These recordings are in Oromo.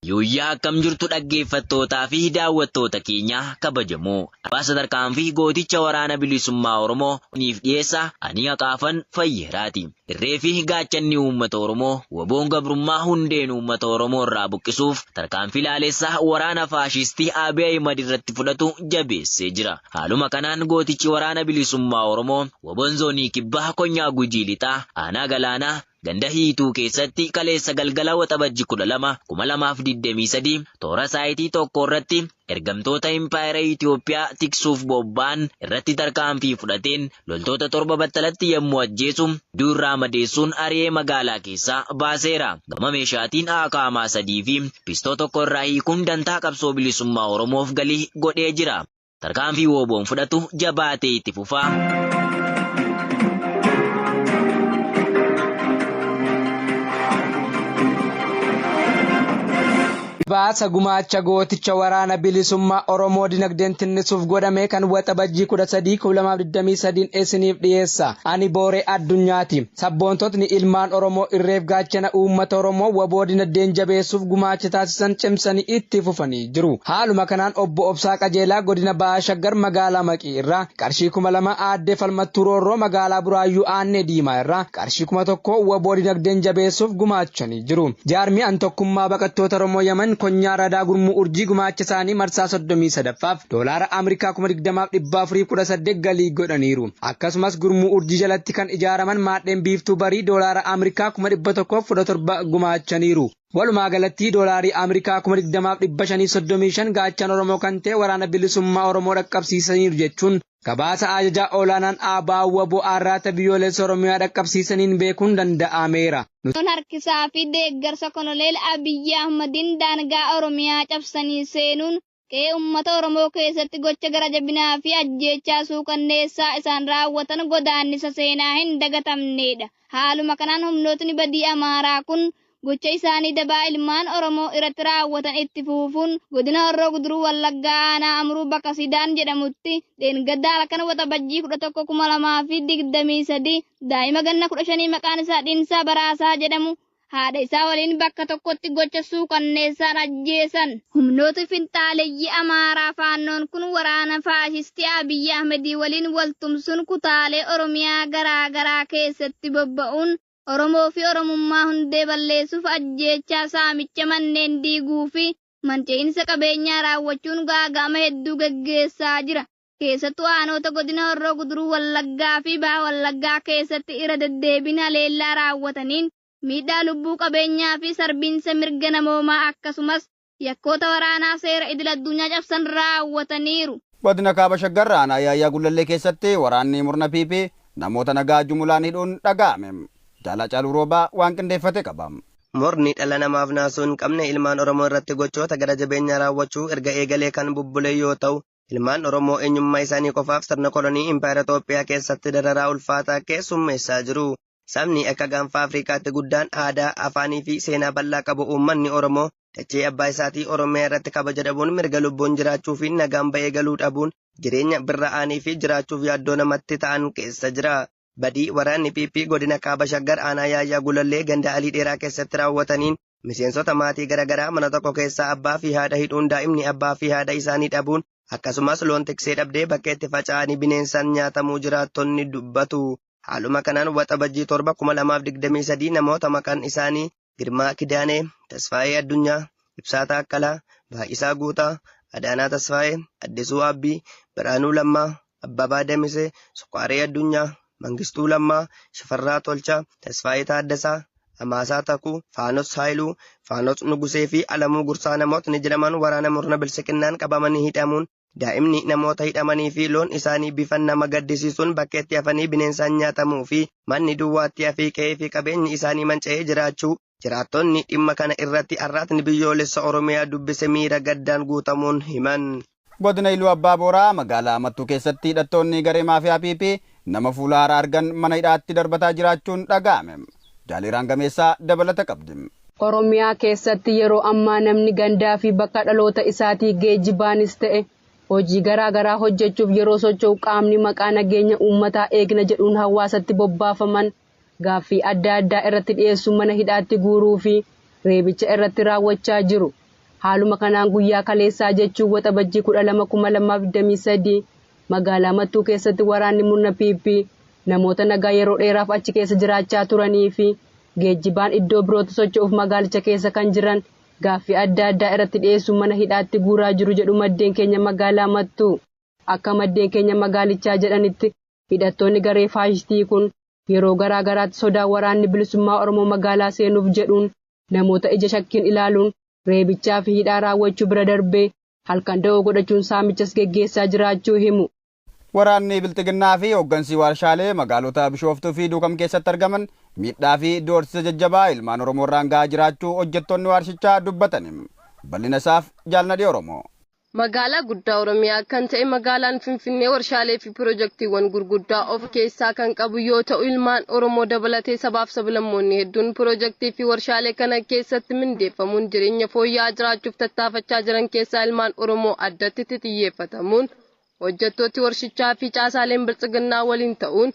Yooyyaa akkam jirtu dhaggeeffattootaa fi daawwattoota keenya kabajamoo. Abbaa sadarkaan fi gooticha waraana bilisummaa Oromoo niif dhiyeessa ani haqaafan fayyeeraati. Irree fi gaachanni uummata Oromoo waboon gabrummaa hundeen uummata Oromoo irraa buqqisuuf tarkaanfii laalessaa waraana faashistii Abiy Ahimad irratti fudhatu jabeessee jira. Haaluma kanaan gootichi waraana bilisummaa Oromoo waboon zoonii kibbaa konyaa Gujii lixaa aanaa galaanaa ganda hiituu keessatti kaleessa galgala waxabajji 12 2023 toora saayitii tokko irratti ergamtoota impaayera Itoophiyaa tiksuuf bobba'an irratti tarkaanfii fudhateen loltoota torba battalatti yommuu ajjeesu duurraa madeessuun ari'ee magaalaa keessaa baaseera. Gama meeshaatiin akaamaa sadii fi pistoo tokko irraa hiikuun dantaa qabsoo bilisummaa Oromoof galii godhee jira. Tarkaanfii wooboon fudhatu jabaatee itti fufa. Baasa gumaacha gooticha waraana bilisummaa Oromoo dinagdeen tinnisuuf godhame kan waxabajjii 13 2023 isiniif dhiyeessa. Ani Booree Addunyaati. Sabboontotni ilmaan Oromoo irreef gaachana uummata Oromoo waboo dinagdeen jabeessuuf gumaacha taasisan cimsanii itti fufanii jiru. Haaluma kanaan obbo Obsaa Qajeelaa godina Bahaa Shaggar magaalaa Maqii irraa qarshii 2000 aaddee Falmattuu Roorroo magaalaa Buraayyuu Aannee Diimaa irraa qarshii 1000 waboo dinagdeen jabeessuuf gumaachanii jiru. Jaarmiyaan tokkummaa baqattoota Oromoo Yaman konyaa Radaa Gurmuu Urjii gumaacha isaanii marsaa 33ffaaf doolaara Ameerikaa 20,418 galii godhaniiru. Akkasumas Gurmuu Urjii jalatti kan ijaaraman maadheen Biiftuu Barii doolaara Ameerikaa 117,000 gumaachaniiru. Walumaa galatti doolaarii Ameerikaa 20,535 gaachan Oromoo kan ta'e waraana bilisummaa Oromoo dhaqqabsiisaniiru jechuun gabaasa ajajaa olaanaan ABO WBO Arraata Biyyoolessa Oromiyaa dhaqqabsiisaniin beekuun danda'ameera. Nuun harkisaa fi deeggarsa Koloneel Abiyyi Ahmadiin daangaa Oromiyaa cabsanii seenuun qe'ee uummata Oromoo keessatti gocha gara jabinaa fi ajjeechaa suukanneessaa isaan raawwatan godaannisa seenaa hin dagatamneedha. Haaluma kanaan humnootni badii Amaaraa kun gocha isaanii dabaa ilmaan Oromoo irratti raawwatan itti fufuun godina Horroo Guduruu Wallaggaa aanaa Amuruu bakka Sidaan jedhamutti dheengadda halkan waxabajjii 11 2023 daa'ima ganna 15 maqaan isaa Dhiinsaa Baraasaa jedhamu haadha isaa waliin bakka tokkotti gocha suukanneessaan ajjeesan. Humnooti finxaaleyyii Amaaraa Faannoon kun waraana faashistii Abiyyi Ahmedii waliin waltumsuun kutaalee Oromiyaa garaa garaa keessatti bobba'uun Oromoo fi Oromummaa hundee balleessuuf ajjeechaa saamicha manneen diiguu fi manca'iinsa qabeenyaa raawwachuun gaaga'ama hedduu geggeessaa jira. Keessattuu aanoota godina Horroo Guduruu Wallaggaa fi Baha Wallaggaa keessatti irra deddeebiin haleellaa raawwataniin miidhaa lubbuu qabeenyaa fi sarbiinsa mirga namoomaa akkasumas yakkoota waraanaa seera idil addunyaa cabsan raawwataniiru. Godina Kaaba Shaggar aanaa Yaayyaa Gullallee keessatti waraanni murna PP namoota nagaa jumulaan hidhuun dhaga'ame. Jaalaa Caaluu Roobaa waan qindeeffate qaba. Murni dhala namaaf naasuu hin qabne ilmaan Oromoo irratti gochoota gara jabeenyaa raawwachuu erga eegalee kan bubbule yoo ta'u, ilmaan Oromoo eenyummaa isaanii qofaaf sirna kolonii Impaayera Itoophiyaa keessatti dararaa ulfaataa keessummeessaa jiru. Sabni akka gaanfa Afrikaatti guddaan aadaa, afaanii fi seenaa bal'aa qabu uummanni Oromoo dachee abbaa isaatii Oromiyaa irratti kabaja dhabuun mirga lubbuun jiraachuu fi nagaan ba'ee galuu dhabuun jireenya birra'aanii fi jiraachuuf yaaddoo namatti ta'an keessa jira. Badii waraanni PP godina Kaaba Shaggar aanaa Yaayyaa Gulallee ganda Alii Dheeraa keessatti raawwataniin miseensota maatii garaagaraa mana tokko keessaa abbaa fi haadha hidhuun daa'imni abbaa fi haadha isaanii dhabuun akkasumas loon tiksee dhabdee bakkeetti faca'anii bineensaan nyaatamuu jiraattonni dubbatu. Haaluma kanaan waxabajjii 7 2023 namoota maqaan isaanii Girmaa Kidaanee, Tasfaayee Addunyaa, Ibsaa Taakkalaa, Baay'isaa Guutaa, Adaanaa Tasfaayee, Addisuu Abbii, Birhaanuu Lammaa, Abbabaa Damisee, Suqaaree Addunyaa, Mangistuu Lammaa, Shifarraa Tolchaa, Tasfaayee Taaddasaa, Amaasaa Takuu, Faanos Haayiluu, Faanos Nugusee fi Alamuu Gursaa namootni jedhaman waraana murna bilsiqinnaan qabamanii hidhamuun daa'imni namoota hidhamanii fi loon isaanii bifa nama gaddisiisuun bakkeetti hafanii bineensaan nyaatamuu fi manni duwwaatti hafii qe'ee fi qabeenyi isaanii manca'ee jiraachuu jiraattonni dhimma kana irratti arraatni biyyoolessa Oromiyaa dubbise miira gaddaan guutamuun himan. Godina Iluu Abbaa Booraa magaalaa Mattuu keessatti hidhattoonni garee maafiyaa PP nama fuula haaraa argan mana hidhaatti darbataa jiraachuun dhaga'ame. Jaaliiraan Gameessaa dabalata qabdi. Oromiyaa keessatti yeroo ammaa namni gandaa fi bakka dhaloota isaatii geejjibaanis ta'e hojii garaa garaa hojjechuuf yeroo socho'u qaamni maqaa nageenya uummataa eegna jedhuun hawaasatti bobbaafaman gaaffii adda addaa irratti dhiyeessuun mana hidhaatti guuruu fi reebicha irratti raawwachaa jiru. Haaluma kanaan guyyaa kaleessaa jechuun Waxabajjii 12,2023 magaalaa Mattuu keessatti waraanni murna PP namoota nagaa yeroo dheeraaf achi keessa jiraachaa turanii fi geejjibaan iddoo birootti socho'uuf magaalicha keessa kan jiran gaaffii adda addaa irratti dhiyeessuun mana hidhaatti guuraa jiru jedhu maddeen keenya magaalaa Mattuu. Akka maddeen keenya magaalichaa jedhanitti hidhattoonni garee faashistii kun yeroo garaa garaatti sodaa waraanni bilisummaa Oromoo magaalaa seenuuf jedhuun namoota ija shakkiin ilaaluun reebichaa fi hidhaa raawwachuu bira darbee halkan da'oo godhachuun saamichas geggeessaa jiraachuu himu. Waraanni Bilxiginnaa fi hooggansi warshaalee magaalota Bishooftuu fi Duukam keessatti argaman miidhaa fi doorsisa jajjabaa ilmaan Oromoo irraan gahaa jiraachuu hojjettoonni warshichaa dubbatan. Bal'ina isaaf Jaalnadhii Oromoo. Magaalaa guddaa Oromiyaa kan ta'e magaalaan Finfinnee warshaalee fi pirojektiiwwan gurguddaa of keessaa kan qabu yoo ta'u, ilmaan Oromoo dabalatee sabaaf sablammoonni hedduun pirojektii fi warshaalee kana keessatti mindeeffamuun jireenya fooyya'aa jiraachuuf tattaafachaa jiran keessaa ilmaan Oromoo addatti xiyyeeffatamuun hojjettooti warshichaa fi caasaaleen bilxiginnaa waliin ta'uun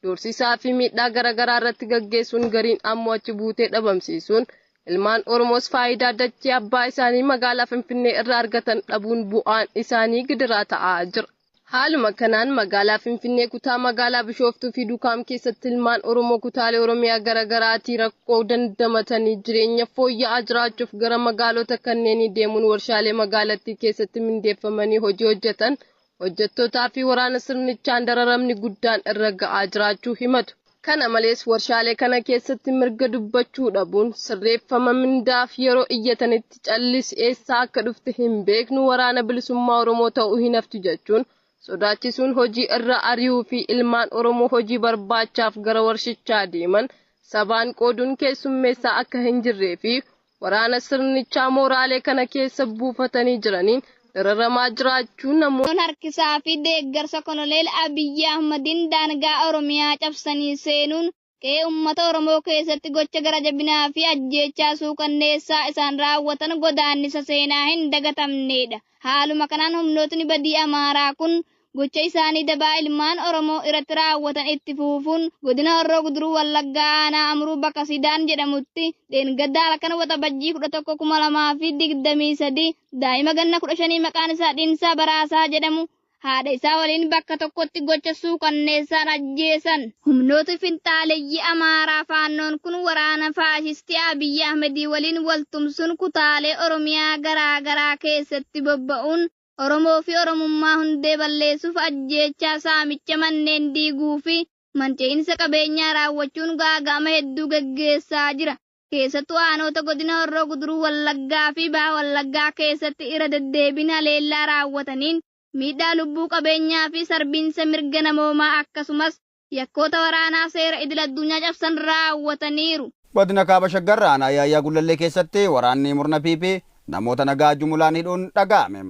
doorsisaa fi miidhaa garaagaraa irratti gaggeessuun, gariin ammoo achi buutee dhabamsiisuun, ilmaan Oromoos faayidaa dachee abbaa isaanii magaalaa Finfinnee irraa argatan dhabuun bu'aan isaanii gidiraa ta'aa jira. Haaluma kanaan magaalaa Finfinnee kutaa magaalaa Bishooftuu fi Dukaam keessatti ilmaan Oromoo kutaalee Oromiyaa garaagaraatii rakkoo dandamatanii jireenya fooyya'aa jiraachuuf gara magaalota kanneenii deemuun warshaalee magaalattii keessatti mindeeffamanii hojii hojjetan hojjettootaa fi waraana sirnichaan dararamni guddaan irra ga'aa jiraachuu himatu. Kana malees warshaalee kana keessatti mirga dubbachuu dhabuun, sirreeffama mindaaf yeroo iyyatanitti callisi, eessaa akka dhufte hin beeknu, waraana bilisummaa Oromoo ta'uu hin haftu jechuun sodaachisuun hojii irra ari'uu fi ilmaan Oromoo hojii barbaachaaf gara warshichaa deeman sabaan qooduun keessummeessaa akka hin jirree fi waraana sirnichaa mooraalee kana keessa buufatanii jiraniin dararamaa jiraachuu namoota Harkisaa fi deeggarsa Koloneel Abiyyi Ahmadiin daangaa Oromiyaa cabsanii seenuun qe'ee uummata Oromoo keessatti gocha gara jabinaa fi ajjeechaa suukanneessaa isaan raawwatan godaannisa seenaa hin dagatamnedha. Haaluma kanaan humnootni badii Amaaraa kun gocha isaanii dabaa ilmaan Oromoo irratti raawwatan itti fufuun godina Horroo Guduruu Wallaggaa aanaa Amuruu bakka Sidaan jedhamutti dheengaddaa halkan Waxabajjii 11,2023 daa'ima ganna 15 maqaan isaa Dhiinsaa Baraasaa jedhamu haadha isaa waliin bakka tokkotti gocha suukanneessaan ajjeesan. Humnooti finxaaleyyii Amaaraa Faannoon kun waraana faashistii Abiyyi Ahmedii waliin waltumsuun kutaalee Oromiyaa garaa garaa keessatti bobba'uun Oromoo fi Oromummaa hundee balleessuuf ajjeechaa, saamicha, manneen diiguu fi manca'iinsa qabeenyaa raawwachuun gaaga'ama hedduu geggeessaa jira. Keessattuu aanota godina Horroo Guduruu Wallaggaa fi Baha Wallaggaa keessatti irra deddeebiin haleellaa raawwataniin miidhaa lubbuu, qabeenyaa fi sarbiinsa mirga namoomaa akkasumas yakkoota waraanaa seera idil addunyaa cabsan raawwataniiru. Godina Kaaba Shaggar aanaa Yaayyaa Gullallee keessatti waraanni murna PP namoota nagaa jumulaan hidhuun dhaga'ame.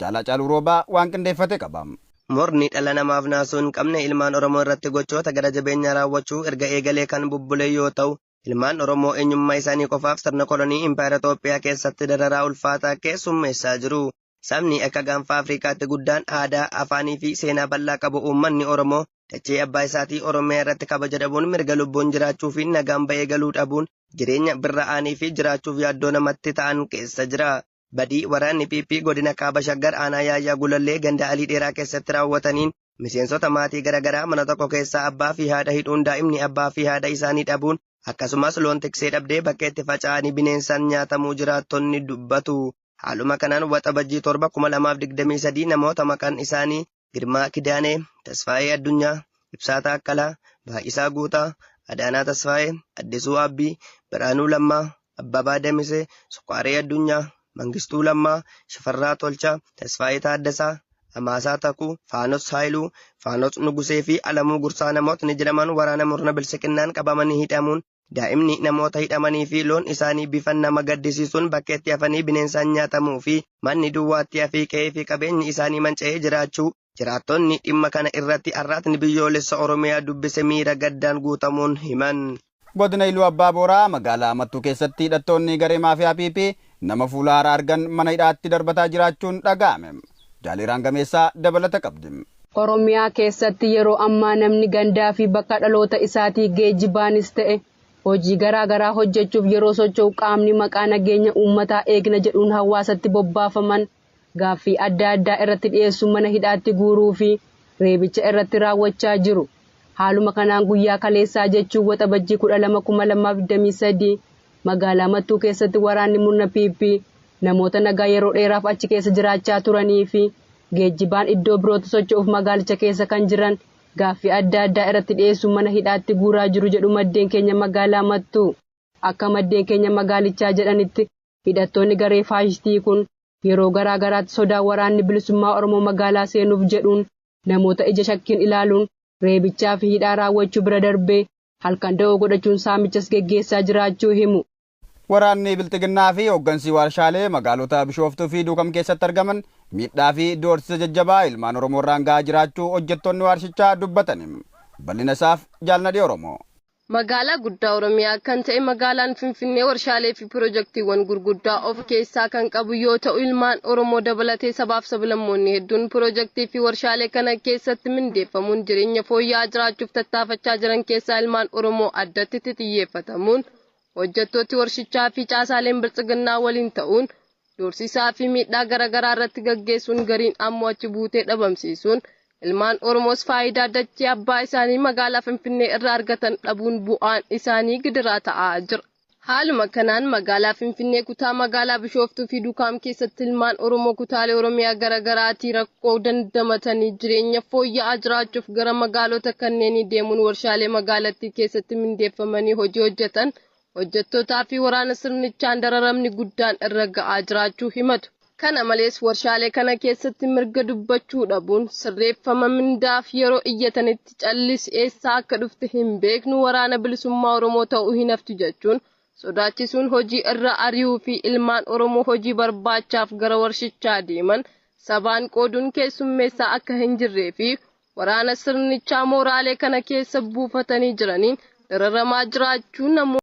Jaalaa Caaluu Roobaa waan qindeeffate qaba. Murni dhala namaaf naasuu hin qabne ilmaan Oromoo irratti gochoota gara jabeenyaa raawwachuu erga eegalee kan bubbule yoo ta'u, ilmaan Oromoo eenyummaa isaanii qofaaf sirna kolonii Impaayera Itoophiyaa keessatti dararaa ulfaataa keessummeessaa jiru. Sabni akka gaanfa Afrikaatti guddaan aadaa, afaanii fi seenaa bal'aa qabu uummanni Oromoo dachee abbaa isaatii Oromiyaa irratti kabaja dhabuun, mirga lubbuun jiraachuu fi nagaan ba'ee galuu dhabuun jireenya birra'anii fi jiraachuuf yaaddoo namatti ta'an keessa jira. Badii waraanni PP godina Kaaba Shaggar aanaa Yaayyaa Gulallee ganda Alii Dheeraa keessatti raawwataniin miseensota maatii garaagaraa mana tokko keessaa abbaa fi haadha hidhuun, daa'imni abbaa fi haadha isaanii dhabuun, akkasumas loon tiksee dhabdee bakka itti faca'anii bineensaan nyaatamuu jiraattonni dubbatu. Haaluma kanaan Waxabajjii 7,2023 namoota maqaan isaanii Girmaa Kidaanee, Tasfaayee Addunyaa, Ibsaa Taakkalaa, Baay'isaa Guutaa, Adaanaa Tasfaayee, Addisuu Abbii, Biraanuu Lammaa, Abbabaa Damisee, Suqaaree Addunyaa, Mangistuu Lammaa, Shifarraa Tolchaa, Tasfaayee Taaddasaa, Amaasaa Takuu, Faanos Haayiluu, Faanos Nugusee fi Alamuu Gursaa namootni jedhaman waraana murna bilxiginnaan qabamanii hidhamuun, daa'imni namoota hidhamanii fi loon isaanii bifa nama gaddisiisuun bakkeetti hafanii bineensaan nyaatamuu fi manni duwwaatti hafii qe'ee fi qabeenyi isaanii manca'ee jiraachuu jiraattonni dhimma kana irratti Arraatni Biyyoolessa Oromiyaa dubbise miira gaddaan guutamuun himan. Godina Iluu Abbaa Booraa magaalaa Mattuu keessatti hidhattoonni garee maafiyaa PP nama fuula haaraa argan mana hidhaatti darbataa jiraachuun dhaga'ame. Jaaliiraan Gameessaa dabalata qabdi. Oromiyaa keessatti yeroo ammaa namni gandaa fi bakka dhaloota isaatii geejjibaanis ta'e hojii garaa garaa hojjechuuf yeroo socho'u qaamni maqaa nageenya uummataa eegna jedhuun hawaasatti bobbaafaman gaaffii adda addaa irratti dhiyeessuun mana hidhaatti guuruu fi reebicha irratti raawwachaa jiru. Haaluma kanaan guyyaa kaleessaa jechuun Waxabajjii 12,2023 magaalaa Mattuu keessatti waraanni murna PP namoota nagaa yeroo dheeraaf achi keessa jiraachaa turanii fi geejjibaan iddoo birootti socho'uuf magaalicha keessa kan jiran gaaffii adda addaa irratti dhiyeessuun mana hidhaatti guuraa jiru jedhu maddeen keenya magaalaa Mattuu. Akka maddeen keenya magaalichaa jedhanitti hidhattoonni garee faashistii kun yeroo garaa garaatti sodaa waraanni bilisummaa Oromoo magaalaa seenuuf jedhuun namoota ija shakkiin ilaaluun reebichaa fi hidhaa raawwachuu bira darbee halkan da'oo godhachuun saamichas geggeessaa jiraachuu himu. Waraanni Bilxiginnaa fi hooggansi warshaalee magaalota Bishooftuu fi Duukam keessatti argaman miidhaa fi doorsisa jajjabaa ilmaan Oromoo irraan gahaa jiraachuu hojjettoonni warshichaa dubbatan. Bal'ina isaaf Jaalnadhii Oromoo. Magaalaa guddaa Oromiyaa kan ta'e magaalaan Finfinnee warshaalee fi piroojeektiiwwan gurguddaa of keessaa kan qabu yoo ta'u ilmaan Oromoo dabalatee sabaaf sablammoonni hedduun piroojeektii fi warshaalee kana keessatti mindeeffamuun jireenya fooyya'aa jiraachuuf tattaafachaa jiran keessaa ilmaan Oromoo addatti xiyyeeffatamuun hojjettooti warshichaa fi caasaaleen bilxiginnaa waliin ta'uun doorsisaa fi miidhaa garaagaraa irratti gaggeessuun gariin ammoo achi buutee dhabamsiisuun ilmaan Oromoos faayidaa dachee abbaa isaanii magaalaa Finfinnee irraa argatan dhabuun bu'aan isaanii gidiraa ta'aa jira. Haaluma kanaan magaalaa Finfinnee kutaa magaalaa Bishooftuu fi Dukaam keessatti ilmaan Oromoo kutaalee Oromiyaa garaagaraatii rakkoo dandamatanii jireenya fooyya'aa jiraachuuf gara magaalota kanneenii deemuun warshaalee magaalattii keessatti mindeeffamanii hojii hojjetan hojjettootaa fi waraana sirnichaan dararamni guddaan irra ga'aa jiraachuu himatu. Kana malees warshaalee kana keessatti mirga dubbachuu dhabuun sirreeffama mindaaf yeroo iyyatanitti callisi eessaa akka dhufte hin beeknu waraana bilisummaa Oromoo ta'uu hin haftu jechuun sodaachisuun hojii irra ari'uu fi ilmaan Oromoo hojii barbaachaaf gara warshichaa deeman sabaan qooduun keessummeessaa akka hin jirree fi waraana sirnichaa mooraalee kana keessa buufatanii jiraniin dararamaa jiraachuu namoota.